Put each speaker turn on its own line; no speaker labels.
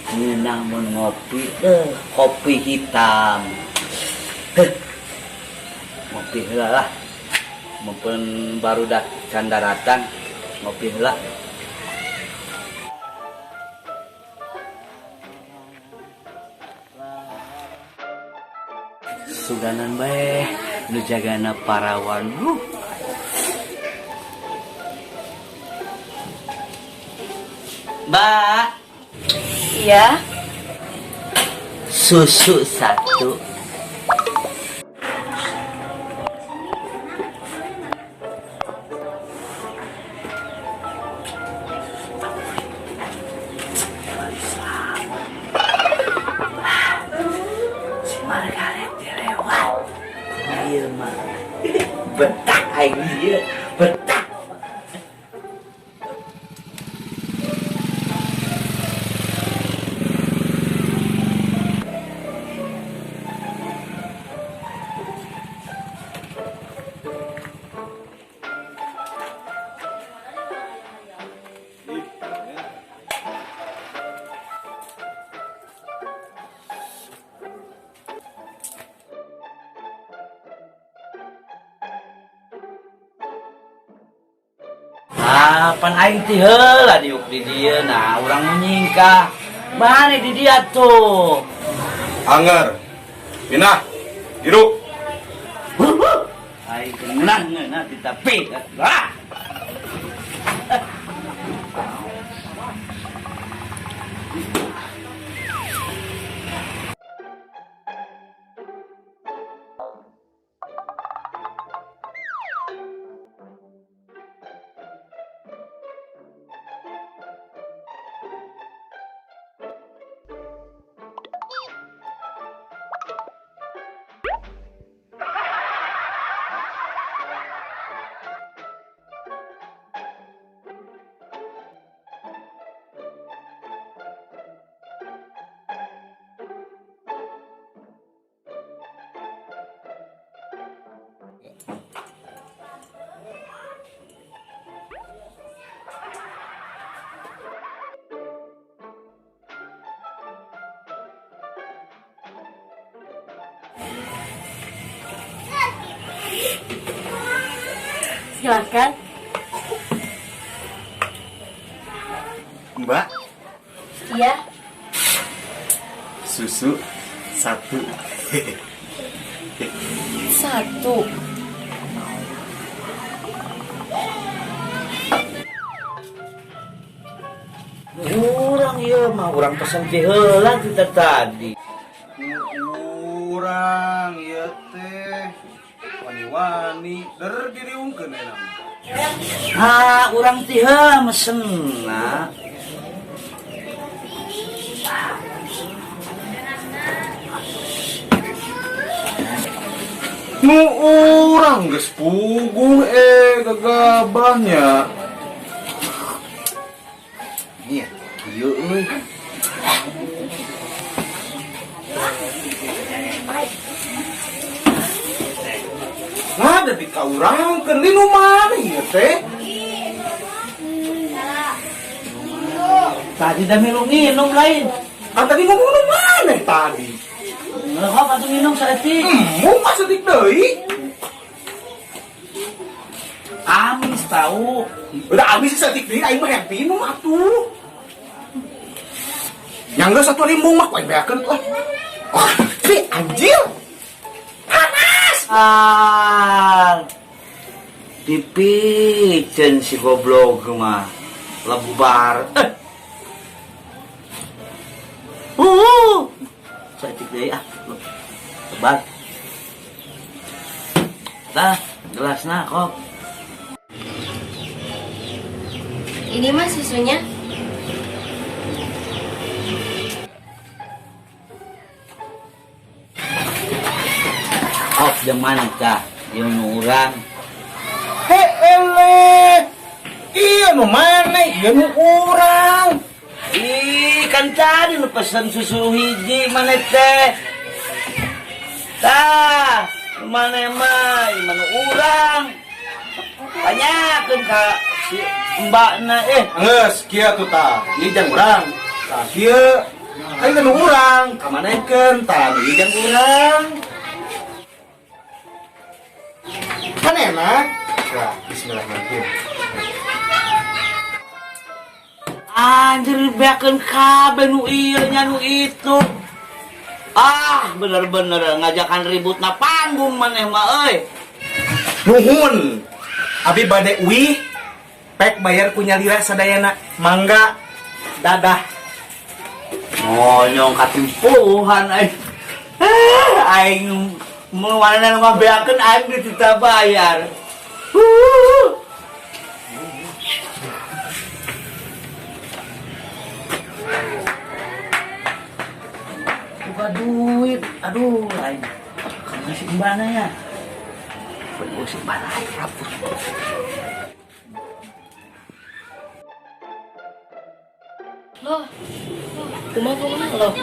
Ngeunah mun ngopi kopi hitam. Heh. Ngopi heula lah. Mumpun barudak can daratang, ngopi heula. Suganan bae nu jagana parawan. Huh. Mbak.
Iya.
Susu satu. Si Margaret dilewat. Ieu mah betah aing ieu, betah. Ah, pan aing ti heula diuk di dieu nah urang nu nyingkah. Mana di dia tuh?
Anger. Pindah. Hirup.
Aing kenang ngeunah di tapi. Ah.
Silakan.
Mbak.
Iya.
Susu satu.
Satu.
Urang ieu mah urang pesen ti heula ti tadi.
Urang ieu teh wani-wani der diriungkeun eta mah.
Ha, urang ti heula mesenna.
Nu urang geus puguh gagabahnya. Iya, kieu euy. Nah, da dikaurangkeun li nu mana ieu teh?
Tadi dah milu nginum lain.
Ah, tadi ngomong nu mana tadi?
Ngelehok atuh minum saeutik.
Embung mah saeutik deui.
Amis tahu.
Udah amis saeutik deui aing mah hayang minum atuh. Yang geus atuh limbung mah ku aing beakeun atuh. Oh, si anjir. Panas.
Ah. Dipicen si goblok mah. Lebar. Saeutik deui ah. Lebar. Tah, gelasna kok.
Ini mah susunya.
Kop jeung mana tah? Ieu nu urang.
Heeleh. Ieu nu mana? Ieu nu urang.
Ih, kan tadi nu pesen susu hiji mana teh? Tah, nu mana mah? Ieu mah nu urang. Tanyakeun ka si mbakna
Geus kieu atuh tah. Ieu jang urang. Tah kieu. Aing nu urang, kamanekeun tah nu ieu jang urang. Kan enak. Ya, bismillahirrahmanirrahim.
Anjir beakeun kabeh nu ieu nya nu itu. Ah, bener-bener ngajakan ribut na panggung maneh mah euy.
Nuhun. Abi bade uih pek bayar ku nyalira sadayana. Mangga dadah.
Monyong katimpuhan aing. Ah, aing mau mana nu ngabeakeun aing ditita bayar. Buka duit, aduh, aing. Kamu si Mbana ya? Bener si Mbana, aing rapuh.
Loh, kumaha kumaha loh.